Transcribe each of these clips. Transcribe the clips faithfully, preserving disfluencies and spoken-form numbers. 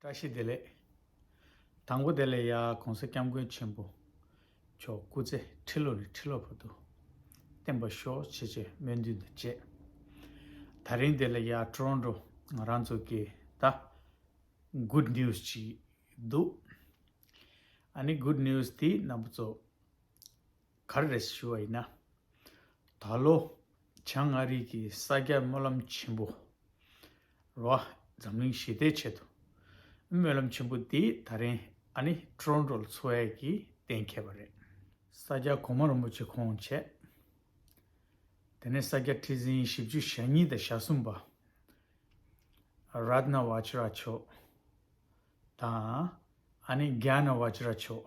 བཀྲ་ཤིས་བདེ་ལེགས། དང་པོ་དེ་ལ་ཡ་གོང་ས་སྐྱབས་མགོན་ཆེན་པོ་མཆོག་སྐུ་ཚེ་ཁྲི་ལོ་ནས་ཁྲི་ལོ་བར་དུ་བརྟན་པར་ཤོག་ཅེས་ཅེས་སྨོན་འདུན་དང་བཅས། ད་རིང་དེ་ལ་ཡ་ཊོ་རོན་ཊོ་ང་རང་ཚོ་གི་ད་good news ཅིག་འདུག་ཨ་ནི་good news དེ་རྣམ་པ་ཚོ་ག་རེ་རེད་ཞུ་བ་ཡིན་ན། ད་ལོ་བྱང་ཨ་རི་གི་ས་སྐྱ་སྨོན་ལམ་ཆེན་པོ་རོ། འཛམ་གླིང་ཞི་བདེའི་ཆེད་དུ་སྨོན་ལམ་ཆེན་པོ་འདི་ད་རིང་ཨ་ནི་ཊོ་རོན་ཊོ་ལ་འཚོགས་ཡས་ཀྱི་གཏན་འཁེལ་བ་རེད། ས་སྐྱ་གོང་མ་རིན་པོ་ཆེ་ཁོང་བྱས། དེ་ནས་ས་སྐྱ་ཁྲི་འཛིན་བཞི་བཅུ་ཞེ་གཉིས་དང་ཞེ་གསུམ་པ་རཏྣ་བཛྲ་མཆོག་དང་། ཨ་ནི་གྱ་ན་བཛྲ་མཆོག་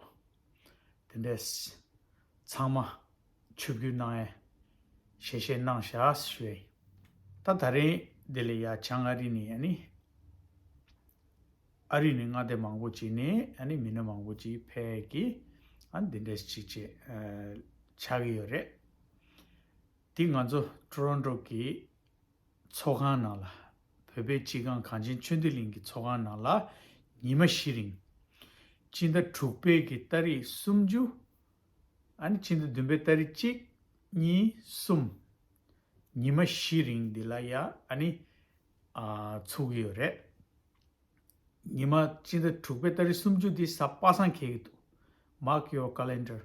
དེ་འདྲས་ཚང་མ་ཆིབས་བསྒྱུར་གནང་ཡས་ཞལ་བཞེས་གནང་བཞག་ཞུ་ཡས། ད་ད་རིང་འདི་ལ་ཡ་བྱང་ཨ་རི་ནས་ཨ་ནི་ཨ་རི་ནས་མངའ་སྡེ་མང་པོ་ཅིག་ནས་ཨ་ནི་མི་སྣ་མང་པོ་ཅིག་ཕེབས་ཀྱི་ཨ་འདི་འདྲས་ཅིག་ཅིག་ཆགས་ཀྱི་ཡོད་རེད། འདི་ང་ཚོ་ཊོ་རོན་ཊོ་གི་ཚོགས་ཁང་ནང་ལ། བོད་པའི་སྤྱི་ཁང་གངས་ཅན་ཆོས་ལྡན་གླིང་གི་ཚོགས་ཁང་ནང་ལ་ཉི་མ་བཞི་རིང་། སྤྱི་ཟླ་དྲུག་པའི་གི་ཏ་རིག་སུམ་ཅུ། ཨ་ནི་སྤྱི་ཟླ་བདུན་པའི་ཏ་རིག་གཅིག་གཉིས་གསུམ། ཉི་མ་བཞི་རིང་འདི་ལ་ཡ་ཨ་ནི་ཨ་ཚུགས་ཀྱི་ཡོད་རེད། ཉི་མ་སྤྱི་ཟླ་དྲུག་པའི་ཏ་རིག་སུམ་ཅུ་འདི་གཟའ་པ་སངས་འཁེལ་གྱི་འདུག Mark your calendar.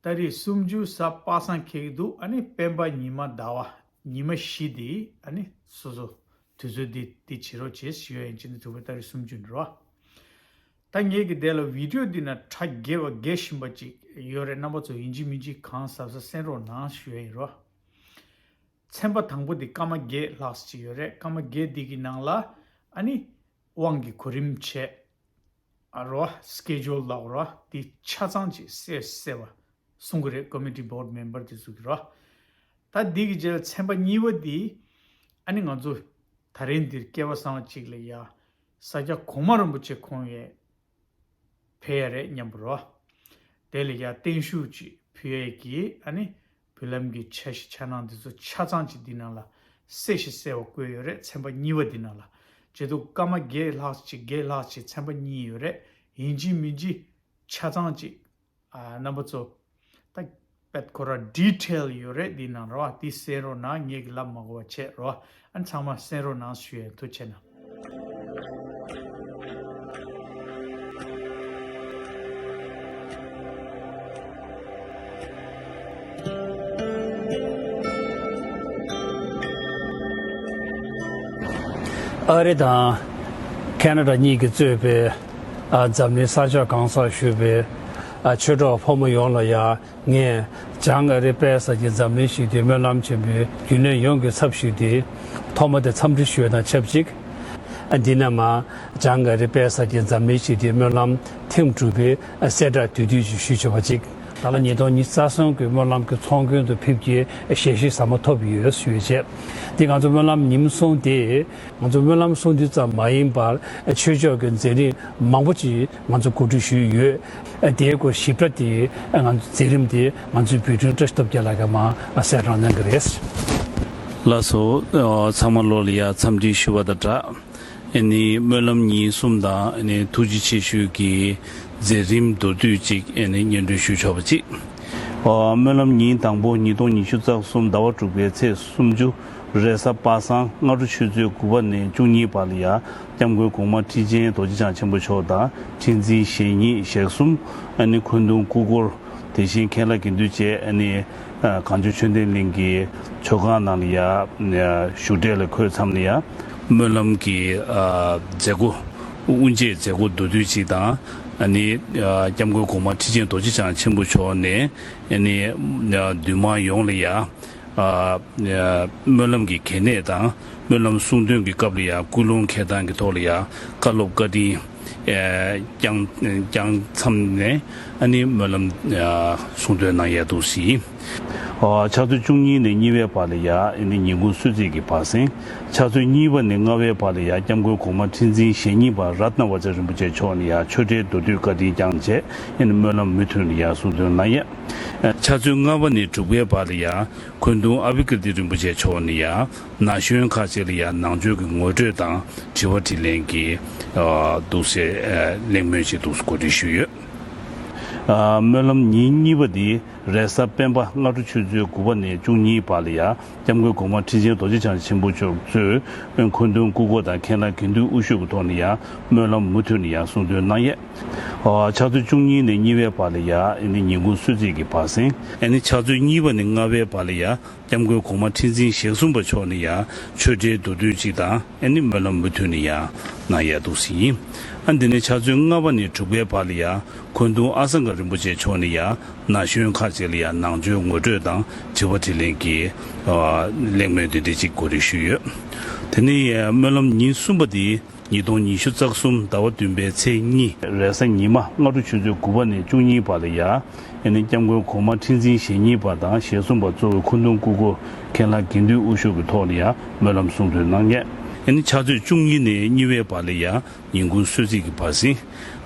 ཏ་རིག་སུམ་ཅུ་གཟའ་པ་སངས་འཁེལ་གྱི་འདུག་ཨ་ནི་སྤེན་པ་ཉི་མ་ཟླ་བ་ཉི་མ་བཞི་འདི་ཨ་ནི་སོ་སོ་དུས་ཚོད་འདི་འདི་བྱེད་རོགས་བྱེད་ཞུ་ཡ་ཡིན། སྤྱི་ཟླ་དྲུག་པའི་ཏ་རིག་སུམ་ཅུ་འདི་རོ། ད་ངེད་ཀྱི་དེ་ལ་བི་ཌིའོ་འདི་ན་ཁྲ་རྒྱས་པ་རྒྱས་བཞིན་པ་ཅིག་ཡོད་རེད། རྣམ་པ་ཚོ་ཡིན་གཅིག་མིན་གཅིག་གང་གཟབ་གཟབ་གསན་རོགས་གནང་ཞུ་ཡ་ཡིན་རོ། ཚན་པ་དང་པོ་འདི་སྐར་མ་བརྒྱད་ལྷག་ཅིག་ཡོད་རེད། སྐར་མ་བརྒྱད་འདི་གི་ནང་ལ་ཨ་ནི་དབང་གི་གོ་རིམ་བྱས། ཨ་རོ་སི་ཀེ་ཇུལ་ལབ་རོ། འདི་ཆ་ཚང་ཅིག་གསལ་གསལ་བ་གསུང་གི་རེད། ཀོ་མི་ཊི་བྷོར་ཌི་མེམ་བར་དེ་ཚོ་གི་རོ། ད་འདི་གི་རྗེས་ལ་ཚན་པ་གཉིས་པ་འདི་ཨ་ནི་ང་ཚོ་ད་རིང་འདིར་སྐལ་བ་བཟང་བ་ཅིག་ལ་ཡ་ས་སྐྱ་གོང་མ་རིན་པོ་ཆེ་ཁོང་ཡས་ཕེབས་ཡ་རེད་སྙམ་པ་རོ། དེ་ལ་ཡ་བརྟན་བཞུགས་ཅིག་ཕུལ་ཡས་ཀྱི་ཨ་ནི་བུ་ལམ་གྱི་འཆར་གཞི་འཆར་སྣང་འདི་ཚོ་ཆ་ཚང་ཅིག་འདི་ནང་ལ་གསལ་ཞིང་གསལ་བ་བཀོད་ཡོད་རེད། ཚན་པ་གཉིས་པ་འདི་ནང་ལ། བྱས་དུས་སྐར་མ་བརྒྱད་ལྷག་ཅིག་བརྒྱད་ལྷག་ཅིག་ཚན་པ་གཉིས་ཡོད་རེད། ཡིན་གཅིག་མིན་གཅིག་ཆ་ཚང་ཅིག་ཨ་རྣམ་པ་ཚོ་ད་དཔེ་ཁོ་ར་ཌི་ཊེལ་ཡོད་རེད། འདི་ནང་རོ། འདི་གསན་རོགས་གནང་། ངེད་ཀྱི་ལབ་མ་དགོས་པ་བྱས་རོ། ཨ་ཚང་མ་གསན་རོགས་གནང་ཞུ་ཡས། ཐུགས་རྗེ་གནང་། ཨ་རི་དང་ཁེ་ན་ཌ་གཉིས་ཀྱིས་གཙོས་པའི་ཨ་འཛམ་གླིང་ས་ཕྱོགས་གང་སར་བཞུགས་པའི་ཨ་ཆོས་གྲོགས་ཕོ་མོ་ཡོངས་ལ་ཡ། ངས་བྱང་ཨ་རི་པེ་ས་ཀྱི་འཛམ་གླིང་ཞི་བདེའི་སྨོན་ལམ་ཆེན་པོའི་རྒྱུན་ལས་ཡོངས་ཀྱི་ཚབ་ཞུས་ཏེ། ཐོག་མ་དེ་འཚམས་འདྲི་ཞུ་བ་དང་ཆབས་ཅིག་ཨ་འདི་ནས་མར་བྱང་ཨ་རི་པེ་ས་ཀྱི་འཛམ་གླིང་ཞི་བདེའི་སྨོན་ལམ་ཐེངས་དྲུག་པའི་ཨ་གསལ་བསྒྲགས་བསྡུས་བསྡུས་ཤིག་ཞུས་ཆོག་པ་ཅིག་ད་ལོ་ཉིས་སྟོང་ཉི་ཤུ་རྩ་གསུམ་གྱི་སྨོན་ལམ་གྱི་ཚོགས་མགོན་དུ་ཕེབས་རྒྱུའི་ཞལ་བཞེས་ཟབ་མོ་ཐོབ་ཡོད་ཞུ་ཡས་བྱས། འདི་ང་ཚོ་སྨོན་ལམ་ཉིན་མོ་སོང་སྟེ། ང་ཚོ་སྨོན་ལམ་གསུང་དུས་ཙམ་མ་ཡིན་པར་ཆོས་ཕྱོགས་ཀྱི་མཛད་རིམ་མང་པོ་ཅིག་ང་ཚོ་གོ་སྒྲིག་ཞུས་ཡོད། དེའི་སྐོར་ཞིབ་ཕྲ་དེ་ང་ཚོ་མཛད་རིམ་དེ་ང་ཚོའི་བོད་དྲུང་བཀྲ་ཤིས་སྟོབས་རྒྱལ་ལགས་ཀྱིས་མར་གསལ་བསྒྲགས་གནང་གི་རེད། ལགས་སོ། ཚང་མ་ལོ་ལ་ཡ་འཚམས་འདྲི་ཞུ་བ་དང་སྦྲགས། ཨ་ནི་སྨོན་ལམ་ཉིན་གསུམ་དང་ཨ་ནི་ཐུགས་རྗེ་ཆེ་ཞུ་གི་མཛད་རིམ་མདོར་བསྡུས་ཅིག་ཨ་ནི་སྙན་སྒྲོན་ཞུ་ཆོག་པ་ཅིག་ཨ་སྨོན་ལམ་ཉིན་དང་པོ་ཉིས་སྟོང་ཉི་ཤུ་རྩ་གསུམ་ཟླ་བ་དྲུག་པའི་ཚེས་སུམ་ཅུ། རེས་གཟའ་པ་སངས། སྔ་དྲོ་ཆུ་ཚོད་དགུ་པ་ནས་བཅུ་གཉིས་བར་ལ་ཡ། སྐྱབས་མགོན་གོང་མ་ཁྲི་ཆེན་རྡོ་རྗེ་འཆང་ཆེན་པོ་མཆོག་དང་ཁྲི་འཛིན་ཞེ་གཉིས་ཞེ་གསུམ། ཨ་ནི་འཁོན་གདུང་སྐུ་འཁོར། དེ་བཞིན་མཁན་བླ་དགེ་འདུན་བཅས་ཨ་ནི་གངས་ལྗོངས་ཆོས་ལྡན་གླིང་གི་ཆོས་ཁང་ནང་ལ་ཡ་བཞུགས་གྲལ་ལ་འཁོད་མཚམས་ལ་ཡ། སྨོན་ལམ་གྱི་ཨ་མཛད་སྒོ། དབུ་འབྱེད་མཛད་སྒོ་མདོར་བསྡུས་ཅིག་དང་། ཨ་ནི་ཨ་སྐྱབས་མགོན་གོང་མ་ཁྲི་ཆེན་རྡོ་རྗེ་འཆང་ཆེན་པོ་མཆོག་ནས་ཨ་ནི་ཨ་འདུས་མང་ཡོངས་ལ་ཡ། ཨ་ཨ་སྨོན་ལམ་གྱི་གལ་གནད་དང་། སྨོན་ལམ་གསུང་འདོན་གྱི་སྐབས་ལ་ཡང་ཀུན་སློང་འཁྱེར་སྟངས་ཀྱི་ཐོག་ལ་ཡང་བཀའ་སློབ་བཀའ་དྲིན་ཨ་བསྐྱངས་བསྐྱངས་མཚམས་ནས་ཨ་ནི་སྨོན་ལམ་ཨ་གསུང་འདོན་གནང་ཡས་འདུག་ཟེར། ཨ་ཕྱག་ཚོད་བཅུ་གཉིས་ནས་གཉིས་པའི་བར་ལ་ཡང་ཨ་ནི་ཉིན་གུང་གསོལ་ཚིགས་ཀྱི་བར་གསེང་། ཕྱག་ཚོད་གཉིས་པ་ནས་ལྔ་པའི་བར་ལ་ཡང་སྐྱབས་མགོན་གོང་མ་ཁྲི་འཛིན་ཞེ་གཉིས་པ་རཏྣ་བཛྲ་རིན་པོ་ཆེ་མཆོག་ནས་ཡང་ཆོས་འབྲེལ་མདོར་བསྡུས་བཀའ་དྲིན་བསྐྱངས་རྗེས་ཨ་ནི་སྨོན་ལམ་མུ་མཐུད་ནས་ཡང་གསུང་འདོན་གནང་ཡས། ཕྱག་ཚོད་ལྔ་པ་ནས་དྲུག་པའི་བར་ལ་ཡང་། འཁོན་གདུང་ཨ་བྷི་ཀིརྟི་རིན་པོ་ཆེ་མཆོག་ནས་ཡང་ན་གཞོན་ཁག་ཅིག་ ལ་ཡང་ནང་ཆོས་ཀྱི་ངོ་སྤྲོད་དང་དྲི་བ་དྲིས་ལན་གྱི་ཨ་འདུག་སེ་ཨ་གླེང་མོལ་ཅིག་འདུག་སེ་གོ་སྒྲིག་ཞུས་ཡོད། ཨ་སྨོན་ལམ་ཉིན་གཉིས་པ་འདི་རེས་གཟའ་སྤེན་པ་སྔ་དྲོ་ཆུ་ཚོད་དགུ་པ་ནས་བཅུ་གཉིས་བར་ལ་ཡང་སྐྱབས་མགོན་གོང་མ་ཁྲི་ཆེན་རྡོ་རྗེ་འཆང་ཆེན་པོ་མཆོག་གཙོས་མཁན་མཁན་དོན་སྐུ་འཁོར་དང་མཁན་བླ་དགེ་འདུན་དབུ་བཞུགས་ཀྱི་ཐོག་ནས་ཡང་སྨོན་ལམ་མུ་མཐུད་ནས་ཡང་གསུང་འདོན་གནང་ཡས། ཨ་ཕྱག་ཚོད་བཅུ་གཉིས་ནས་གཉིས་པའི་བར་ལ་ཡང་ཨ་ནི་ཉིན་གུང་གསོལ་ཚིགས་ཀྱི་བར་གསེང་། ཨ་ནི་ཕྱག་ཚོད་གཉིས་པ་ནས་ལྔ་པའི་བར་ལ་ཡང་སྐྱབས་མགོན་གོང་མ་ཁྲི་འཛིན་ཞེ་གསུམ་པ་མཆོག་ནས་ཡང་ཆོས་འབྲེལ་མདོ་བསྡུས་གཅིག་དང་ཨ་ནི་སྨོན་ལམ་མུ་མཐུད་ནས་ཡང་གནང་ཡ་འདུག་སེ་ཡིན། ཨ་འདི་ནས་ཕྱག་ཚོད་ལྔ་པ་ནས་དྲུག་པའི་བར་ལ་ཡང་མཁན་དུང་ཨ་སངྒ་རིན་པོ་ཆེ་མཆོག་ནས་ཡང་ན་གཞོན་ཁག་ཅིག་ལ་ཡང་ནང་ཆོས་ངོ་སྤྲོད་དང་དྲི་བ་དྲིས་ལན་གྱི་ཨ་གླེང་མོལ་འདི་འདྲ་ཅིག་གོ་སྒྲིག་ཞུས་ཡོད། དེ་ནས་ཡང་སྨོན་ལམ་ཉིན་གསུམ་པ་འདི་ཉིས་སྟོང་ཉི་ཤུ་རྩ་གསུམ་ཟླ་བ་བདུན་པའི་ཚེས་གཉིས་རེས་གཟའ་ཉི་མ་སྔ་དྲོ་ཆུ་ཚོད་དགུ་པ་ནས་བཅུ་གཉིས་བར་ལ་ཡང་ཨ་ནི་སྐྱབས་མགོན་གོང་མ་ཁྲི་འཛིན་ཞེ་གཉིས་པ་དང་ཞེ་གསུམ་པ་གཙོ་བོའི་མཁན་དོན་སྐུ་འཁོར་མཁན་བླ་དགེ་འདུན་དབུ་བཞུགས་ཀྱི་ཐོག་ནས་ཡང་སྨོན་ལམ་གསུང་འདོན་གནང་མཁན། ཨ་ནི་ཕྱག་ཚོད་བཅུ་གཉིས་ནས་གཉིས་པའི་བར་ལ་ཡང་ཉིན་གུང་གསོལ་ཚིགས་ཀྱི་བར་གསེང་།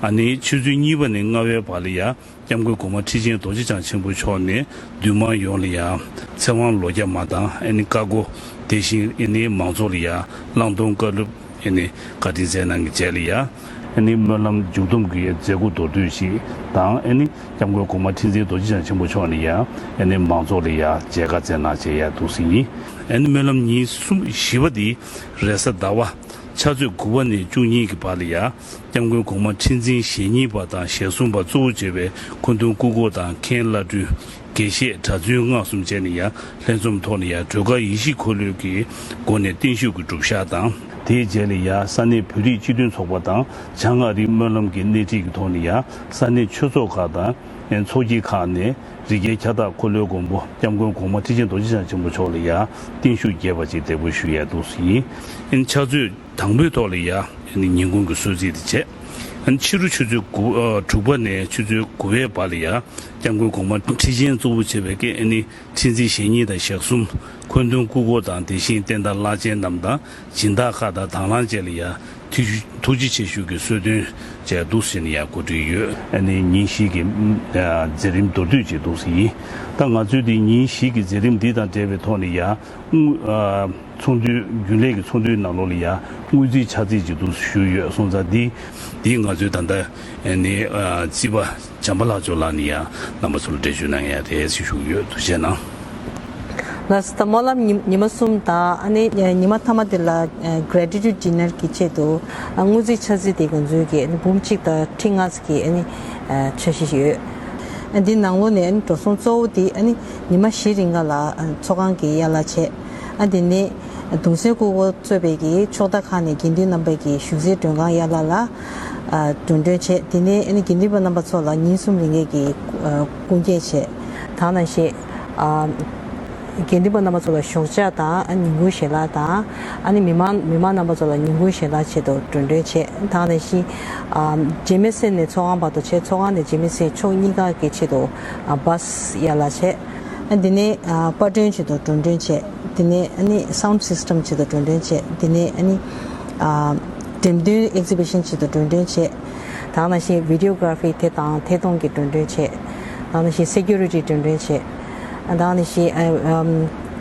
ཨ་ནི་ཆུ་ཚོད་གཉིས་པ་ནས་ལྔ་པའི་བར་ལ་ཡང་སྐྱབས་མགོན་གོང་མ་ཁྲི་ཆེན་རྡོ་རྗེ་འཆང་ཆེན་པོ་མཆོག་ནས་འདུས་མང་ཡོངས་ལ་ཡང་ཚེ་དབང་ལོ་བརྒྱ་མ་དང་ཨ་ནི་བཀའ་བསྒོ། དེ་བཞིན་ཨ་ནི་མང་ཚོགས་ལ་ཡང་བླང་དོར་བཀའ་སློབ་ཨ་ནི་བཀའ་དྲིན་སྩལ་གནང་གི་རྗེས་ལ་ཡང་ཨ་ནི་སྨོན་ལམ་མཇུག་བསྡོམས་ཀྱི་མཛད་སྒོ་མདོར་བསྡུས་ཤིག་དང་ཨ་ནི་སྐྱབས་མགོན་གོང་མ་ཁྲི་འཛིན་རྡོ་རྗེ་འཆང་ཆེན་པོ་མཆོག་ནས་ཡང་ཨ་ནི་མང་ཚོགས་ལ་ཡང་མཇལ་ཁ་སྩལ་གནང་བྱས་ཡ་འདུག་སེ་ཡིན། ཨ་ནི་སྨོན་ལམ་ཉིན་གསུམ་བཞི་པ་འདི་རེས་གཟའ་ཟླ་བ་ཕྱག་ཚོད་དགུ་པ་ནས་བཅུ་གཉིས་ཀྱི་བར་ལ་ཡང་སྐྱབས་མགོན་གོང་མ་ཁྲི་འཛིན་ཞེ་གཉིས་པ་དང་ཞེ་གསུམ་པ་གཙོ་བོ་བྱས་པའི་མཁན་དོན་སྐུ་འཁོར་དང་མཁན་བླ་སྤྲུལ་དགེ་བཤེས་གྲྭ་བཙུན་སྔགས་གསུམ་བཅས་ནས་ཡང་ལྷན་འཛོམས་ཐོག་ནས་ཡང་སྒྲོལ་དཀར་ཡེ་ཤེས་འཁོར་ལོའི་གི་སྒོ་ནས་བརྟན་བཞུགས་ཀྱི་སྒྲུབ་ཞག་དང་། དེའི་རྗེས་ལ་ཡང་ས་གནས་བོད་རིགས་སྤྱི་མཐུན་ཚོགས་པ་དང་བྱང་ཨ་རིའི་སྨོན་ལམ་གྱི་སྣེ་ཁྲིད་ཀྱི་ཐོག་ནས་ཡང་ས་གནས་ཆོས་ཚོགས་ཁག་དང་ཚོགས་སྐྱིད་ཁག་ནས་རི་རྒྱལ་ཁྱབ་བདག་འཁོར་ལོའི་མགོན་པོ་སྐྱབས་མགོན་གོང་མ་ཁྲི་ཆེན་རྡོ་རྗེ་འཆང་ཆེན་པོ་མཆོག་ལ་ཡང་བརྟན་བཞུགས་རྒྱས་པ་ཅིག་འདེགས་འབུལ་ཞུ་ཡས་འདུག་སེ་ཡིན། ཕྱག་ཚོད་དང་པོའི་ཐོག་ལ་ཡང་ཉིན་གུང་གི་གསོལ་ཚིགས་དེ་བྱས། ཕྱི་རུ་ཆུ་ཚོད་དགུ་ཨ་དྲུག་པ་ནས་ཆུ་ཚོད་དགུ་པའི་བར་ལ་ཡང་སྐྱབས་མགོན་གོང་མ་ཁྲི་ཆེན་གཙོ་བོ་བྱས་པའི་ཀྱི་ཨ་ནི་ཁྲི་འཛིན་ཞེ་གཉིས་དང་ཞེ་གསུམ། མཁན་དོན་སྐུ་འཁོར་དང་དེ་བཞིན་བསྟན་བདག་བླ་ཆེན་རྣམས་དང་སྦྱིན་བདག་ཁག་དང་དང་བླངས་བཅས་ལ་ཡང་ཐུགས་ཐུགས་རྗེ་ཆེ་ཞུ་གི་གསོལ་སྟོན་བཅས་འདུག་ཟེར་ནས་ཡང་གོ་སྒྲིག་ཡོད། ཨ་ནི་ཉིན་བཞི་གི་ཨ་མཛད་རིམ་མདོར་བསྡུས་ཅིག་འདུག་ཟེར་ཡིན། ད་ང་ཚོའི་འདི་ཉིན་བཞི་གི་མཛད་རིམ་འདི་དང་འབྲེལ་བའི་ཐོག་ནས་ཡང་དངུལ་ཨ་ཚོགས་འདུའི་རྒྱུན་ལས་ཀྱི་ཚོགས་འདུའི་ནང་ལོགས་ལ་ཡང་དངུལ་རྩིས་ཕྱག་རྩིས་ཅིག་འདུག་ཞུས་ཡོད་སོང་ཙང་འདི་འདི་ང་ཚོའི་ད་ལྟ་ཨ་ནི་ཨ་རྩིས་པ་བྱམས་པ་ལྷག་སྐྱོང་ལགས་ནས་ཡང་རྣམ་པ་ཚོ་ལ་འགྲེལ་བརྗོད་གནང་ཡ་དེ་ཞུ་ཞུ་ཡོད། ཐུགས་རྗེ་གནང་། ལགས་སོ། ད་སྨོན་ལམ་ཉི་ཉི་མ་གསུམ་དང་ཨ་ནི་ཉི་མ་མཐའ་མ་དེ་ལ་gratitude dinner གྱི་ཆེད་དུ་དངུལ་རྩིས་ཕྱག་རྩིས་དེ་ང་ཚོའི་གི་ཨ་ནི་འབུམ་གཅིག་དང་ཁྲི་ལྔ་གི་ཨ་ནི་འཆར་གཞི་ཡོད། འདི་ནང་ལོགས་ནས་ཨ་ནི་འགྲོ་སོང་གཙོ་བོ་དེ་ཨ་ནི་ཉི་མ་བཞི་རིང་ག་ལ་ཚོགས་ཁང་གི་ཡན་ལག་ཆེད། ཨ་དེ་ནས་གདུང་སྲས་སྐུ་འཁོར་གཙོས་པའི་གི་ཕྱོགས་མཐའ་ཁག་ནས་དགེ་འདུན་རྣམ་པའི་གི་བཞུགས་སའི་མགྲོན་ཁང་ཡན་ལག་ལ་ཨ་འགྲོ་གྲོན་བྱས། དེ་ནས་ཨ་ནི་དགེ་འདུན་པ་རྣམ་པ་ཚོ་ལ་ཉིན་གསུམ་རིང་གའི་གི་ཨ་སྐུ་འགྱེད་བྱས། ད་ག་ནང་བཞིན་ཨ་དགེ་འདུན་པ་རྣམ་པ་ཚོ་ལ་ཞོགས་ཇ་དང་ཨ་ཉིན་གུང་ཞལ་ལག་དང་ཨ་ནི་མི་མང་མི་མང་རྣམ་པ་ཚོ་ལ་ཉིན་གུང་ཞལ་ལག་ཆེད་དུ་འགྲོ་གྲོན་བྱས། ད་ག་ནང་བཞིན་ཨ་འཇིགས་མེད་གསེར་ནས་ཚོགས་ཁང་བར་དུ་བྱས། ཚོགས་ཁང་ནས་འཇིགས་མེད་གསེར་ཕྱོགས་གཉིས་ཀ་གི་ཆེད་དུ་ཨ་བཱས་ཡན་ལག་བྱས། ཨ་དེ་ནས་ཨ་པར་སྐྲུན་ཆེད་དུ་འགྲོ་གྲོན་བྱས། དེ་ནས་ཨ་ནི་sound system ཆེད་དུ་འགྲོ་གྲོན་བྱས། དེ་ནས་ཨ་ནི་ཨ་འགྲེམས་སྟོན་exhibition ཆེད་དུ་འགྲོ་གྲོན་བྱས། ད་ག་ནང་བཞིན་videography དེ་དང་ཐད་གཏོང་གི་འགྲོ་གྲོན་བྱས། ད་ག་ནང་བཞིན་security འགྲོ་གྲོན་བྱས། ད་ག་ནང་བཞིན་ཨ་ཨམ་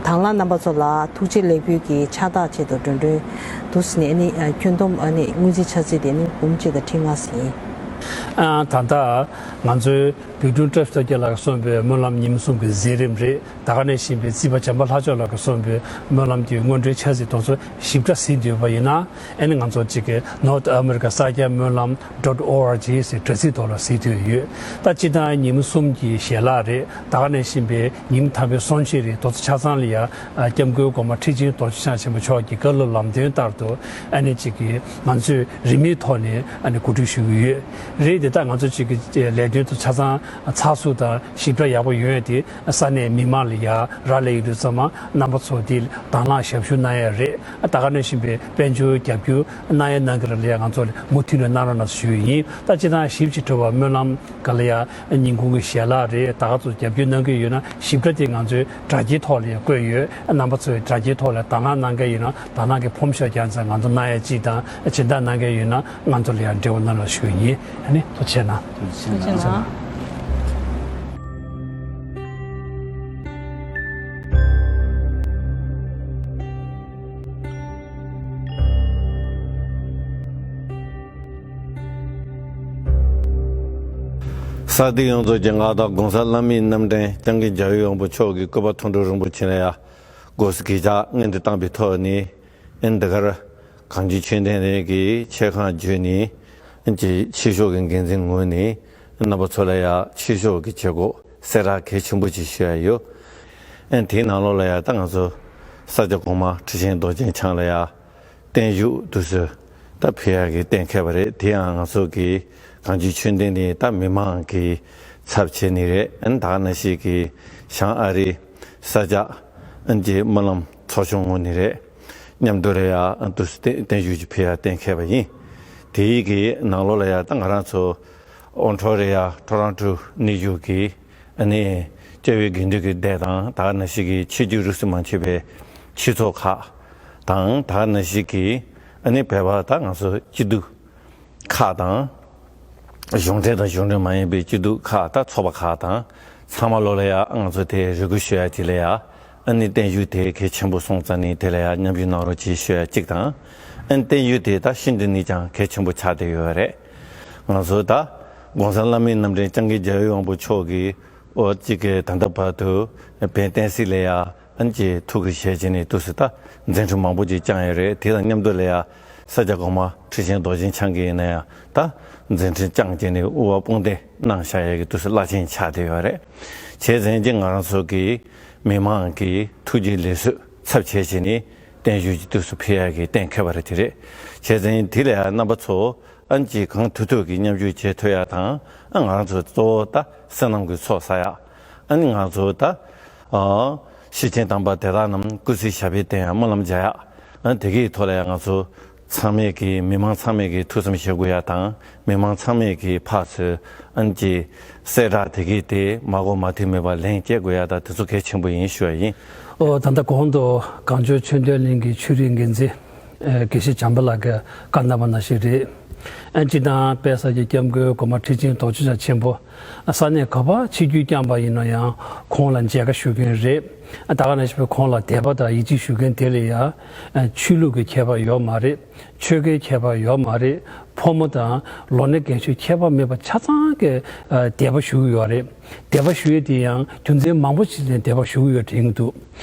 དང་བླངས་རྣམ་པ་ཚོ་ལ་ཐུགས་རྗེ་ལེགས་འབུལ་གྱི་ཕྱག་རྟགས་ཆེད་དུ་འགྲོ་གྲོན་འདུག་ཟེར་ནས་ཨ་ནི་ཨ་ཁྱོན་བསྡོམས་ཨ་ནི་དངུལ་རྩིས་ཕྱག་རྩིས་དེ་ནི་འབུམ་གཅིག་དང་ཁྲི་ལྔ་ཟིན་ཡིན། ཨ་ད་ལྟ་ང་ཚོའི་བོད་ཕྲུག་བཀྲ་ཤིས་སྟོབས་རྒྱལ་ལགས་ཀྱིས་གསུངས་པའི་སྨོན་ལམ་ཉིན་གསུམ་གྱི་མཛད་རིམ་རེད། ད་ག་ནང་བཞིན་པའི་རྩིས་པ་བྱམས་པ་ལྷ་མཆོག་ལགས་ཀྱིས་གསུངས་པའི་སྨོན་ལམ་གྱི་སྔོན་འགྲོའི་ཕྱག་རྩིས་དེ་ཚོ་ཞིབ་ཕྲ་གཟིགས་འདོད་པ་ཡིན་ན། ཨ་ནི་ང་ཚོ་གཅིག་གི་North America ས་སྐྱ་སྨོན་ལམ་dot org ཟེར་དྲ་ཚིགས་ཐོག་ལ་གཟིགས་འདོད་ཡོད། ད་སྤྱིར་བཏང་ཉིན་མོ་གསུམ་གྱི་ཞལ་ལག་རེད། ད་ག་ནང་བཞིན་པའི་ཉིན་མཐའ་མའི་གསུང་བཤད་རེད། དེ་ཚོ་ཆ་ཚང་ལ་ཡང་སྐྱབས་མགོན་གོང་མ་ཁྲི་ཆེན་རྡོ་རྗེ་འཆང་ཆེན་པོ་མཆོག་གི་བཀའ་སློབ་ལམ་སྟོན་ལྟར་དུ་ཨ་ནི་གཅིག་གི་ང་ཚོས་རིན་མེད་ཐོག་ནས་ཨ་ནི་གོ་སྒྲིག་ཞུ་གི་ཡོད་རེད། དེ་ད་ང་ཚོ་གཅིག་གི་ལས་དོན་དེ་ཚོ་ཆ་ཚང་ཚགས་ཚུད་དང་ཞིབ་ཕྲ་ཡག་པོ་ཡོང་ཡ་དེ། ས་གནས་མི་མང་ལ་ཡ་རག་ལས་ཡོད་དུས་ཙམ་མ་རྣམ་པ་ཚོ་དེ་དང་བླངས་ཞབས་ཞུ་གནང་ཡ་རེད། ད་ག་ནང་བཞིན་པའི་དཔལ་འབྱོར་རྒྱབ་སྐྱོར་གནང་ཡ་གནང་གི་རེད་ལ་ཡ་ང་ཚོ་ལ་མུ་མཐུད་ནས་གནང་རོགས་གནང་ཞུ་ཡི་ཡིན། ད་སྤྱིར་བཏང་ཞིབ་ཅིག་འགྲོ་བ་སྨོན་ལམ་ག་ལ་ཡ་ཉིན་གུང་གི་ཞལ་ལག་རེད། ད་ག་ཚོ་རྒྱབ་སྐྱོར་གནང་གི་ཡོད་ན་ཞིབ་ཕྲ་དེ་ང་ཚོའི་དྲ་རྒྱའི་ཐོག་ལ་ཡ་བཀོད་ཡོད། རྣམ་པ་ཚོས་དྲ་རྒྱའི་ཐོག་ལ་དང་བླངས་གནང་གི་ཡོད་ན་དང་བླངས་ཀྱི་ཕོམ་ཤོག་རྒྱག་ཙང་ང་ཚོ་གནང་ཡ་གཅིག་དང་སྦྱིན་བདག་གནང་གི་ཡོད་ན་ང་ཚོ་ལ་ཡ་འབྲེལ་བ་གནང་རོགས་ཞུ་ཡི་ཡིན། ཨ་ནི་ཐུགས་རྗེ་གནང་། ཐུགས་རྗེ་གནང་། ས་སྟེང་ཡོངས་རྫོགས་ཀྱི་མངའ་བདག་ྋགོང་ས་ལྷ་མིའི་རྣམ་འདྲེན་སྐྱབས་མགོན་རྒྱལ་བའི་དབང་པོ་མཆོག་གི་སྐུ་པར་མཐོང་གྲོལ་རིན་པོ་ཆེ་ལ་ཡ་སྒོ་སུ་གི་ཇག་སྔོན་དུ་བཏང་པའི་ཐོག་ནས། ཨེ་འདི་གར་གངས་ཅན་ཆོས་ལྡན་གླིང་གི་ཆེད་ཁང་བརྒྱུད་ནས། ཨེ་ཀྱི་ཆོས་ཕྱོགས་ཀྱི་འགན་འཛིན་ངོས་ནས་རྣམ་པ་ཚོ་ལ་ཡ་ཆོས་ཕྱོགས་ཀྱི་བྱེད་སྒོ་གསལ་བསྒྲགས་གལ་ཆེན་པོ་ཅིག་ཞུ་ཡ་ཡོད། ཨེ་དེའི་ནང་ལོགས་ལ་ཡ་ད་ང་ཚོ་ས་སྐྱ་གོང་མ་ཁྲི་ཆེན་རྡོ་རྗེ་འཆང་ལ་ཡ་བརྟན་བཞུགས་དུས་སུ་ད་ཕུལ་ཡག་གི་གཏན་འཁེལ་བ་རེད། དེ་ཡང་ང་ཚོ་གི་གངས་ཅན་ཆོས་ལྡན་གླིང་ད་མི་མང་གི་ཚབ་བྱས་ནས་རེད། ཨན་ད་ག་ནང་བཞིན་གི་བྱང་ཨ་རིའི་ས་སྐྱ་ཨན་གྱི་སྨོན་ལམ་ཚོགས་ཆུང་ངོས་ནས་རེད། མཉམ་དུ་རེད་ཡ་ཨན་དུས་སུ་བརྟན་བརྟན་བཞུགས་ཀྱི་ཕུལ་ཡག་གཏན་འཁེལ་བ་ཡིན། དེའི་གི་ནང་ལོགས་ལ་ཡ་ད་ང་རང་ཚོ་ཨོ་ཊོ་རེད་ཡ་ཊོ་རོན་ཊོ་གནས་བཞུགས་ཀྱི་ཨ་ནི་སྐྱབས་ཡུལ་དགེ་འདུན་གྱི་སྡེ་དང་ད་ག་ནང་བཞིན་གྱི་ཆོས་བརྒྱུད་རིས་སུ་མ་ཆད་པའི་ཆོས་ཚོགས་ཁག་དང་ད་ག་ནང་བཞིན་གྱི་ཨ་ནི་བོད་པ་ད་ང་ཚོ་སྐྱིད་སྡུག་ཁག་དང་། གཞུང་འབྲེལ་དང་གཞུང་འབྲེལ་མ་ཡིན་པའི་སྐྱིད་སྡུག་ཁག་དང་ཚོགས་པ་ཁག་དང་ཚང་མ་ལོ་ལ་ཡ་ང་ཚོ་དེ་རེ་སྐུལ་ཞུ་ཡ་དེ་ལ་ཡ་ཨ་ནི་བརྟན་བཞུགས་དེ་གལ་ཆེན་པོ་སོང་ཙང་ནི་དེ་ལ་ཡ་མཉམ་ཞུགས་གནང་རོགས་གྱིས་ཞུ་ཡ་གཅིག་དང་། ཨ་ནི་བརྟན་བཞུགས་དེ་ད་ཤིན་ཏུ་ནས་ཀྱང་གལ་ཆེན་པོ་ཆགས་བསྡད་ཡོད་རེད། ང་ཚོ་ད་ྋགོང་ས་ལྷ་མིའི་རྣམ་འདྲེན་སྐྱབས་མགོན་རྒྱལ་བའི་དབང་པོ་མཆོག་གིས་འོ་གཅིག་གི་ད་ལྟ་བར་དུ་བན་བསྟན་སྲིད་ལ་ཡ། ཨན་གྱི་ཐུགས་ཀྱི་ཞལ་བྱས་ནས་དུས་སུ་ད་མཛད་འཕྲིན་མང་པོ་ཅིག་བསྐྱངས་ཡོད་རེད། དེ་དང་མཉམ་དུ་ལ་ཡ་ས་སྐྱ་གོང་མ་ཁྲི་ཆེན་རྡོ་རྗེ་འཆང་གིས་ཡིན་ན་ཡང་ད་མཛད་འཕྲིན་བསྐྱངས་བྱས་ནས་དབུ་བ་དཔུང་འདེགས་གནང་བཞག་ཡ་གི་དུས་སུ་བླ་ཆེན་ཆགས་བསྡད་ཡོད་རེད། བྱས་ཙང་གི་ང་རང་ཚོ་གི་མི་མང་གི་ཐུགས་རྗེ་ལེགས་གསོལ་ཚབ་བྱས་བྱས་ནས་བརྟན་བཞུགས་ཀྱི་དུས་སུ་ཕུལ་ཡ་གི་གཏན་འཁེལ་བ་རེད། དེ་རེད། བྱས་ཙང་དེ་ལ་ཡ་རྣམ་པ་ཚོ་ཨན་གྱིས་གང་ཐུབ་ཐུབ་ཀྱིས་མཉམ་ཞུགས་བྱེད་ཐུབ་ཡ་དང་ཨ་ང་རང་ཚོ་གཙོ་བོ་ད་བསོད་ནམས་ཀྱི་ཚོགས་བསགས་ཡ། ཨ་ནི་ང་ཚོ་ད་ཨ་ཤེར་ཕྱིན་དམ་པ་དེ་དག་རྣམས་སྐུ་ཚེ་ཞབས་པད་བརྟན་ཡང་སྨོན་ལམ་རྒྱག་ཡག་ཨ་དེ་གའི་ཐོག་ལ་ཡང་ང་ཚོ་ཚང་མས་ཀྱི་མི་མང་ཚང་མས་ཀྱི་ཐུགས་བསམ་བཞེས་དགོས་ཡ་དང་མི་མང་ཚང་མས་ཀྱི་ཕར་ཚུར་ཨ་ནི་ཀྱི་གསལ་བསྒྲགས་དེ་གའི་དེ་མ་གོ་མ་ཐོས་མེད་པར་ལན་སྐྱེལ་དགོས་ཡ་ད་དེ་ཚོ་གལ་ཆེན་པོ་ཡིན་ཞུ་བ་ཡིན། ཨོ་ད་ལྟ་གོང་དུ་གངས་ལྗོངས་ཆོས་ལྡན་གླིང་གི་ཆོས་རིག་འགན་འཛིན་ཨ་དགེ་བཤེས་བྱམས་པ་ལགས་ཀྱིས་བཀའ་གནང་བ་ནང་བཞིན་རེད། ཨ་སྤྱིར་བཏང་དཔལ་ས་སྐྱའི་སྐྱབས་མགོན་གོང་མ་ཁྲི་ཆེན་རྡོ་རྗེ་འཆང་ཆེན་པོ་ས་གནས་ག་པར་ཆིབས་བསྒྱུར་བསྐྱངས་པ་ཡིན་ན་ཡང་ཁོང་ལ་མཇལ་ཁ་ཞུ་མཁན་རེད། ཨ་ད་ག་ནང་བཞིན་པའི་ཁོང་ལ་དད་པ་དང་ཡིད་ཆེས་ཞུ་མཁན་དེ་ལ་ཡང་ཨ་ཆོས་ལུགས་ཀྱི་ཁྱད་པར་ཡོད་མ་རེད། ཆོལ་ཁའི་ཁྱད་པར་ཡོད་མ་རེད། ཕོ་མོ་དང་ལོ་ན་རྒན་གཞོན་ཁྱད་པར་མེད་པ་ཆ་ཚང་གི་ཨ་དད་པ་ཞུ་གི་ཡོད་རེད། དད་པ་ཞུ་ཡས་དེ་ཡང་རྒྱུ་མཚན་མང་པོ་ཞིག་ནས་དད་པ་ཞུ་གི་ཡོད་དྲན་གྱི་འདུག་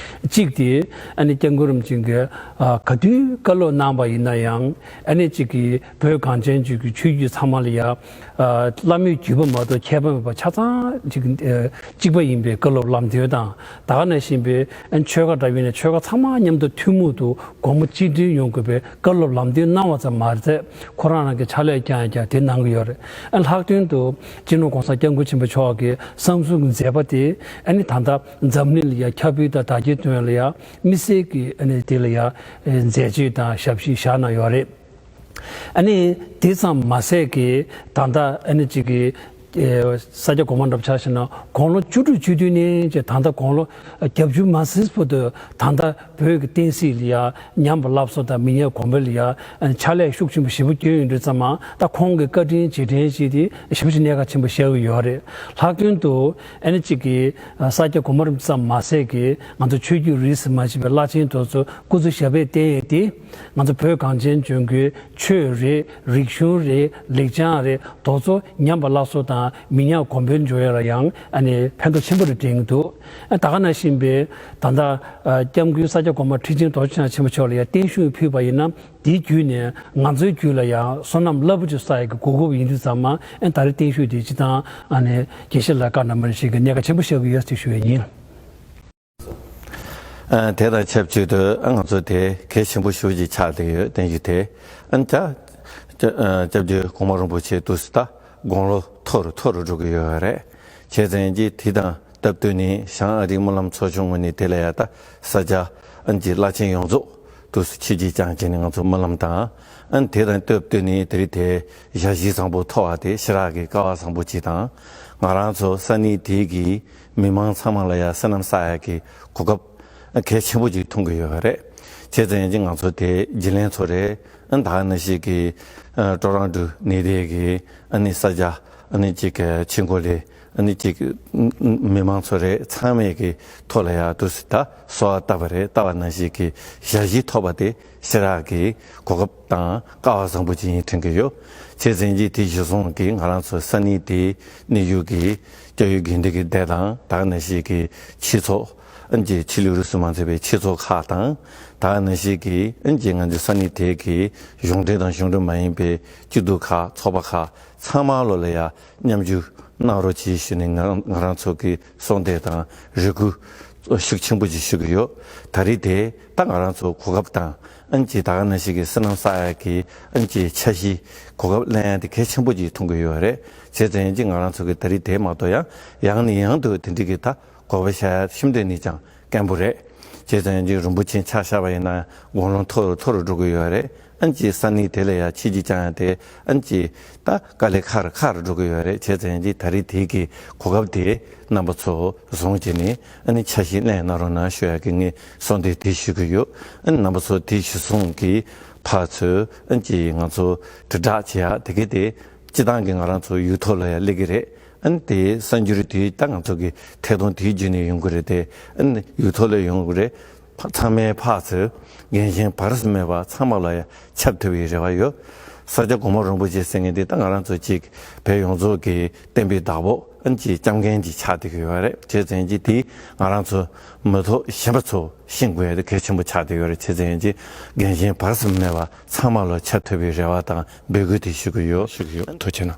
གཅིག་དེ་ཨ་ནི་སྐྱབས་མགོན་རིན་པོ་ཆེ་གིས་ཨ་ག་དུས་བཀའ་སློབ་གནང་པ་ཡིན་ན་ཡང་ཨ་ནི་གཅིག་གིས་བོད་གངས་ཅན་ལྗོངས་ཀྱི་ཆོས་བརྒྱུད་ཚང་མ་ལ་ཡང་ཨ་བླ་མེད་བརྒྱུད་པ་མ་གཏོགས་ཁྱད་པར་མེད་པ་ཆ་ཚང་གཅིག་ཨ་གཅིག་པ་ཡིན་པའི་བཀའ་སློབ་ལམ་སྟོན་དང་ད་ག་ནང་བཞིན་པའི་ཨ་ཆོལ་ཁ་འདྲ་བོ་ཡིན་ན་ཆོལ་ཁ་ཚང་མ་མཉམ་དུ་ཐུན་མོང་དུ་སྒོ་མོ་གཅིག་མཐུན་ཡོང་དགོས་པའི་བཀའ་སློབ་ལམ་སྟོན་གནང་བ་ཙམ་མ་ཟད་ཁོ་རང་རང་གི་ཕྱག་ལས་བསྐྱངས་ཡ་ཀྱང་དེ་གནང་གི་ཡོད་རེད། ཨ་ལྷག་དོན་དུ་སྤྱི་ནོར་ྋགོང་ས་ྋསྐྱབས་མགོན་ཆེན་པོ་མཆོག་གི་གསང་གསུམ་གྱི་མཛད་པ་དེ་ཨ་ནི་ད་ལྟ་འཛམ་གླིང་ལ་ཡང་ཁྱབ་སྤེལ་དང་དར་རྒྱས་གཏོང་ཡ་ལ་ཡང་དམིགས་བསལ་གྱི་ཨ་ནི་དེ་ལ་ཡང་མཛད་རྗེས་དང་ཞབས་ཕྱི་བཞག་གནང་ཡོད་རེད། ཨ་ནི་དེ་ཙམ་མ་ཟད་ཀྱི་ད་ལྟ་ཨ་ནི་གཅིག་གི་ཨེ་ས་སྐྱ་གོང་མ་འདྲ་པོ་ཆ་བཞག་ན་དགུང་ལོ་བཅུ་དྲུག་བཅུ་བདུན་ནས་བྱས་ད་ལྟ་དགུང་ལོ་བརྒྱད་ཅུ་མ་ཟིན་བར་དུ་ད་ལྟ་བོད་ཀྱི་བསྟན་སྲིད་ལ་ཡང་ཉམས་པ་སླར་གསོ་དང་མི་ཉམས་གོང་འཕེལ་ལ་ཡང་ཕྱག་ལས་ཤུགས་ཆེན་པོ་ཞེ་པོ་བསྐྱོན་ཡོད་དུས་ཙམ་མ་ད་ཁོང་གི་བཀའ་དྲིན་རྗེས་དྲན་ཞིག་དེ་ཞེ་པོ་ཅིག་གནད་འགག་ཆེན་པོ་བཞག་གི་ཡོད་རེད། ལྷག་དོན་དུ་ཨ་ནི་གཅིག་གི་ས་སྐྱ་གོང་མ་རིན་པོ་ཆེ་ཙམ་མ་ཟད་ཀྱི་ང་ཚོ་ཆོས་བརྒྱུད་རིས་སུ་མ་ཆད་པའི་བླ་ཆེན་དེ་ཚོ་སྐུ་ཚེ་ཞབས་པད་བརྟན་ཡས་དེ། ང་ཚོ་བོད་གངས་ཅན་ལྗོངས་ཀྱི་ཆོས་རེད། རིག་གཞུང་རེད། ལེགས་བྱང་རེད། དེ་ཚོ་ཉམས་པ་སླར་གསོ་དང་མི་ཉམས་གོང་འཕེལ་འགྲོ་ཡ་ལ་ཡང་ཨ་ནི་ཕན་ཐོགས་ཆེན་པོ་རེད་དྲན་གྱི་འདུག་ཨ་ད་ག་ནང་བཞིན་པའི་ད་ལྟ་ཨ་སྐྱབས་མགོན་ས་སྐྱ་གོང་མ་ཁྲི་ཆེན་རྡོ་རྗེ་འཆང་ཆེན་པོ་མཆོག་ལ་ཡང་བརྟན་བཞུགས་ཕུལ་བ་ཡིན་ན་དེའི་བརྒྱུད་ནས་ང་ཚོའི་རྒྱུད་ལ་ཡང་བསོད་ནམས་རླབས་པོ་ཆེ་བསགས་ཡ་གི་གོ་སྐབས་ཡིན་དུས་ཙམ་མ་ཨ་ད་རེས་བརྟན་བཞུགས་དེ་སྤྱིར་བཏང་ཨ་ནི་དགེ་བཤེས་ལགས་བཀའ་གནང་བ་ཞིག་གི་གནད་འགག་ཆེན་པོ་བཞག་གི་ཡོད་ཅེས་ཞུ་ཡ་ཡིན། ཨ་དེ་དང་ཆབས་ཅིག་ཏུ་ཨ་ང་ཚོ་དེ་གལ་ཆེན་པོ་ཞེ་པོ་ཅིག་ཆགས་བསྡད་ཡོད། བརྟན་བཞུགས་དེ་ཨ་ནི་ད་སྐྱབས་རྗེ་གོང་མ་རིན་པོ་ཆེ་དུས་སུ་ད་དགུང་ལོ་མཐོ་རུ་མཐོ་རུ་འགྲོ་གི་ཡོད་རེད། བྱས་ཙང་གི་དེ་དང་སྟབས་བསྟུན་ནས་བྱང་ཨ་རིའི་སྨོན་ལམ་ཚོགས་ཆུང་ངོས་ནས་དེ་ལ་ཡ་ད་ས་སྐྱ་ཨ་ནི་གི་བླ་ཆེན་ཡོངས་རྫོགས་དུས་སུ་ཆིབས་བསྒྱུར་བསྐྱངས་བྱས་ནས་ང་ཚོ་སྨོན་ལམ་དང་ཨ་ནི་དེ་དང་སྟབས་བསྟུན་ནས་དེ་རིང་དེ་ཞལ་བཞེས་བཟང་པོ་ཐོབ་པ་དེ་ཞེ་དྲག་གི་སྐལ་བ་བཟང་པོ་ཅིག་དང་ང་རང་ཚོ་ས་གནས་དེ་གི་མི་མང་ཚང་མ་ལ་ཡང་བསོད་ནམས་བསགས་ཡག་གི་གོ་སྐབས་གལ་ཆེན་པོ་ཅིག་མཐོང་གི་ཡོད་པ་རེད། བྱས་ཙང་ཡིན་གྱི་ང་ཚོ་དེ་རྒྱུན་ལས་ཚོ་རེད། ཨ་ད་ག་ནང་བཞིན་གྱི་ཨ་ཀྲོ་རོན་ཀྲོ་གནས་སྡོད་ཀྱི་ཨ་ནི་ས་སྐྱ་ཨ་ནི་གཅིག་གི་ཆེད་འགོ་ལས་ ཨ་ནི་ཅིག་མི་མང་ཚོ་རེད། ཚང་མས་ཀྱི་ཐོག་ལ་ཡ་དུ་སི་ད་གསོལ་བ་བཏབ་པ་རེད། བཏབ་པ་ནང་བཞིན་གྱི་ཞལ་བཞེས་ཐོབ་པ་དེ་ཞེ་དྲག་གི་གོ་སྐབས་དང་སྐལ་བ་བཟང་པོ་ཅིག་ཡིན་དྲན་གྱི་ཡོད། བྱས་ཙང་གི་དེ་གཞིར་བཟུང་གི་ང་རང་ཚོ་ས་གནས་དེའི་གནས་ཡུལ་གྱི་སྐྱབས་ཡུལ་དགེ་འདུན་གྱི་སྡེ་དང་ད་ག་ནང་བཞིན་གྱི་ཆོས་ཚོགས། ཨ་ནི་ཆོས་ལུགས་རིས་སུ་མ་ཆད་པའི་ཆོས་ཚོགས་ཁག་དང་། ད་ག་ནང་བཞིན་གྱི་ཨ་ནི་ང་ཚོའི་ས་གནས་དེ་གི་གཞུང་འབྲེལ་དང་གཞུང་འབྲེལ་མ་ཡིན་པའི་སྐྱིད་སྡུག་ཁག་ཚོགས་པ་ཁག་ཚང་མ་ལོ་ལ་ཡ་མཉམ་ཞུགས་གནང་རོགས་གྱིས་ཞུས་ནས་ང་ང་རང་ཚོ་གི་གསོལ་འདེབས་དང་རེ་སྐུལ་ཤུགས་ཆེན་པོ་ཅིག་ཞུ་གི་ཡོད། ད་རེས་དེ་ད་ང་རང་ཚོ་གོ་སྐབས་དང་ཨ་ནི་ད་ག་ནང་བཞིན་གྱི་བསོད་ནམས་བསགས་ཡག་གི་ཨ་ནི་འཆར་གཞི་གོ་སྐབས་ལེན་ཡག་དེ་གལ་ཆེན་པོ་ཅིག་མཐོང་གི་ཡོད་རེད། བྱས་ཙང་ཡིན་གྱི་ང་རང་ཚོ་གི་ད་རེས་དེ་མ་གཏོགས་ཡང་ཡང་ནས་ཡང་དུ་དེ་འདྲའི་གི་ད་གོ་བ་བཞག་ཡ་ཤིན་ཏུ་ནས་ཀྱང་དཀོན་པོ་རེད། བྱས་ཙང་ཡང་ཅིག་རིན་པོ་ཆེ་ཕྱག་བཞག་པ་ཡིན་ན་དགུང་ལོ་མཐོ་རུ་མཐོ་རུ་འགྲོ་གི་ཡོད་རེད། ཨ་ནི་ཅིག་ས་གནས་དེ་ལ་ཡ་ཆེད་ཀྱི་བཅང་ཡ་དེ་ཨ་ནི་ཅིག་ད་དཀའ་ལས་ཁག་རུ་ཁག་རུ་འགྲོ་གི་ཡོད་རེད། བྱས་ཙང་ཡང་ཅིག་ད་རེས་དེ་གི་གོ་སྐབས་དེ་རྣམ་པ་ཚོ་བཟུང་བྱས་ནས་ཨ་ནི་འཆར་གཞི་ལེན་གནང་རོགས་གནང་ཞུ་ཡ་གི་ངས་གསོལ་འདེབས་དེ་ཞུ་གི་ཡོད། ཨ་ནི་རྣམ་པ་ཚོ་དེ་གཞིར་བཟུང་གི་ཕར་ཚུར་ཨ་ནི་ཅིག་ང་ཚོ་དྲིལ་བསྒྲགས་བྱེད་ཡ་དེ་གི་དེ་སྤྱི་བཏང་གི་ང་རང་ཚོ་ཡུལ་ཐོག་ལ་ཡ་སླེབས་ཀྱི་རེད། ཨ་ནི་དེའི་གསར་འགྱུར་དེ་ད་ང་ཚོ་གི་ཐད་གཏོང་དེའི་བརྒྱུད་ནས་ཡོང་གི་རེད་དེ། ཨ་ནི་ཡུལ་ཐོག་ལ་ཡོང་གི་རེད། ཕ་ཚང་མས་ཕར་ཚུར་འགན་ཞེན་བར་སྲིད་མེད་པར་ཚང་མ་ལ་ཡ་ཁྱབ་ཐུབ་པའི་རེ་བ་ཡོད། ས་སྐྱ་གོང་མ་རིན་པོ་ཆེ་ཟེར་མཁན་དེ་ད་ང་རང་ཚོ་གཅིག་བོད་ཡོངས་རྫོགས་ཀྱི་བསྟན་པའི་བདག་པོ་ཨ་ནི་ཅིག་སྐྱབས་མགོན་ཅིག་ཆགས་བསྡད་ཀྱི་ཡོད་རེད། བྱས་ཙང་ཅིག་དེ་ང་རང་ཚོ་མི་ཐོག་གཞན་པ་ཚོ་ཤེས་དགོས་ཡ་དེ་གལ་ཆེན་པོ་ཆགས་བསྡད་ཡོད་རེད། བྱས་ཙང་ཅིག་འགན་ཞེན་བར་སྲིད་མེད་པར་ཚང་མ་ལ་ཁྱབ་ཐུབ་པའི་རེ་བ་དང་འབོད་སྐུལ་དེ་ཞུ་གི་ཡོད། ཞུ་གི་ཡོད། ཐུགས་རྗེ་གནང་།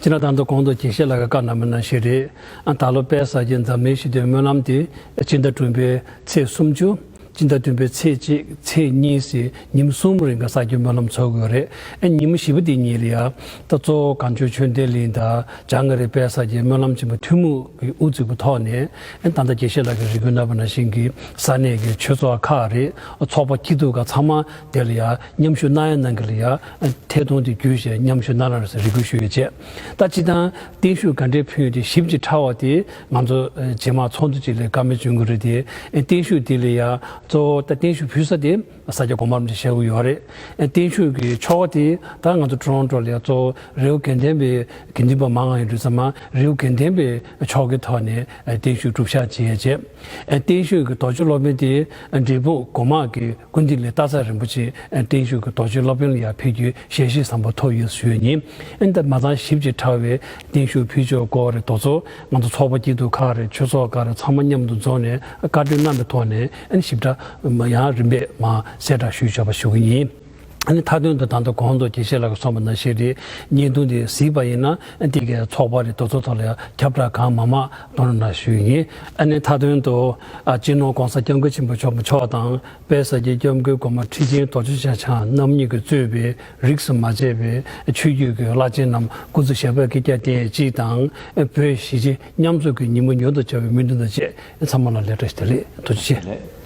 སྤྱིར་ན་ད་ལྟ་གོང་དུ་དགེ་བཤེས་ལགས་ཀྱིས་བཀའ་གནང་བ་ནང་བཞིན་རེད། ཨ་ད་ལོ་དཔལ་ས་སྐྱའི་འཛམ་གླིང་ཞི་བདེའི་སྨོན་ལམ་དེ་སྤྱི་ཟླ་དྲུག་པའི་ཚེས་སུམ་ཅུ། སྤྱི་ཟླ་བདུན་པའི་ཚེས་གཅིག་ཚེས་གཉིས་ཟེར་ཉིན་གསུམ་རིང་གི་ས་སྐྱའི་སྨོན་ལམ་འཚོགས་དགོས་རེད། ཨ་ཉིན་མོ་བཞི་པ་དེ་ཉིན་ལ་ཡ་ད་གཙོ་བོ་གངས་ལྗོངས་ཆོས་ལྡན་གླིང་དང་བྱང་ཨ་རིའི་དཔལ་ས་སྐྱའི་སྨོན་ལམ་ཆེན་མོ་ཐུན་མོང་གི་དབུ་འཛུགས་པའི་ཐོག་ནས། ཨ་ད་ལྟ་དགེ་བཤེས་ལགས་ཀྱིས་རེ་སྐུལ་གནང་བ་ནང་བཞིན་གྱི་ས་གནས་ཀྱི་ཆོས་ཚོགས་ཁག་རེད། ཚོགས་པ་སྐྱིད་སྡུག་ཁག་ཚང་མ་དེ་ལ་ཡ་མཉམ་ཞུགས་གནང་ཡ་གནང་གི་ལ་ཡ་ཐད་གཏོང་དེ་བརྒྱུད་བྱས་མཉམ་ཞུགས་གནང་རོགས་ཟེར་རེ་སྐུལ་ཞུ་ཡོད་བྱས། ད་སྤྱིར་བཏང་བརྟན་བཞུགས་ག་འདྲས་ཕུལ་དེ་ཞིབ་ཅིག་ཕྲ་བ་དེ་ང་ཚོ་རྗེས་མ་ཚོགས་འདུ་ཅིག་ལ་བཀའ་མོལ་བྱུང་གི་རེད་དེ། བརྟན་བཞུགས་དེ་ལ་ཡ་གཙོ་བོ་ད་བརྟན་བཞུགས་ཕུལ་ས་དེ་ས་སྐྱ་གོང་མ་རིན་པོ་ཆེ་བཞུགས་ཡོད་རེད། བརྟན་བཞུགས་ཀྱི་ཆོ་ག་དེ་ད་ང་ཚོ་ཊོ་རོན་ཊོ་ལ་ཡ་གཙོ་བོ་རི་བོ་དགེ་ལྡན་པའི་དགེ་འདུན་པ་མང་ང་ཡོད་དུས་ཙམ་མ་རི་བོ་དགེ་ལྡན་པའི་ཆོ་གའི་ཐོག་ནས་བརྟན་བཞུགས་སྒྲུབ་ཞག་བྱེད་ཡས་བྱས། བརྟན་བཞུགས་ཀྱི་རྡོ་རྗེ་སློབ་དཔོན་དེ་འབྲས་སྤུངས་སྒོ་མང་གི་སྐུ་མདུན་ལས་སྟག་ཚང་རིན་པོ་ཆེ་བརྟན་བཞུགས་ཀྱི་རྡོ་རྗེ་སློབ་དཔོན་ལ་ཡར་ཕེབས་རྒྱུའི་ཞལ་བཞེས་བཟང་པོ་ཐོབ་ཡོད་ཞུ་ཡས་ཡིན། ཨ་ནི་ད་མ་ཚང་ཞིབ་ཅིག་ཕྲ་བའི་བརྟན་བཞུགས་ཕུལ་ཕྱོགས་སྐོར་རེད་དོ་ཚོ་ང་ཚོ་ཚོགས་པ་སྐྱིད་སྡུག་ཁག་རེད། ཆོས་ཚོགས་ཁག་རེད། ཚང་མ་མཉམ་དུ་འཛོམས་ནས་བཀའ་འཁྲོལ་གནང་པའི་ཐོག་ནས་ཨ་ནི་ཞིབ་ཕྲ་ཡང་རིམ་པས་མར་གསལ་བསྒྲགས་ཞུས་ཆོག་པ་ཞུ་གི་ཡིན། ཨ་ནི་མཐའ་དོན་དུ་ད་ལྟ་གོང་དུ་དགེ་བཤེས་ལགས་ཀྱིས་གསུངས་པ་ནང་བཞིན་རེད། བརྙན་ཐུང་འདི་གཟིགས་པ་ཡིན་ན་ཨ་དེ་གའི་ཚོགས་པ་རེད་དོ་ཚོ་ཐོག་ལ་ཡང་ཁྱབ་བསྒྲགས་གང་མང་མང་གཏོང་རོགས་གནང་ཞུ་ཡི་ཡིན། ཨ་ནི་མཐའ་དོན་དུ་ཨ་སྤྱི་ནོར་༸གོང་ས་༸སྐྱབས་མགོན་ཆེན་པོ་མཆོག་མཆོག་དང་། དཔལ་ས་སྐྱའི་སྐྱབས་མགོན་གོང་མ་ཁྲི་ཆེན་རྡོ་རྗེ་འཆང་རྣམ་གཉིས་ཀྱིས་གཙོས་པའི་རིས་སུ་མ་ཆད་པའི་ཆོས་བརྒྱུད་ཀྱི་བླ་ཆེན་རྣམས་སྐུ་ཚེ་ཞབས་པད་བསྐལ་བརྒྱར་བརྟན་ཅིག་དང་། བོད་གཞིས་བྱེས་མཉམ་འཛོམས་ཀྱི་ཉིན་མོ་མྱུར་དུ་འཆར་བའི་སྨོན་འདུན་དང་བཅས་ཚང་མ་ལ་ལེགས་བཀྲ་ཤིས་བདེ་ལེགས། ཐུགས་རྗེ་ཆེ།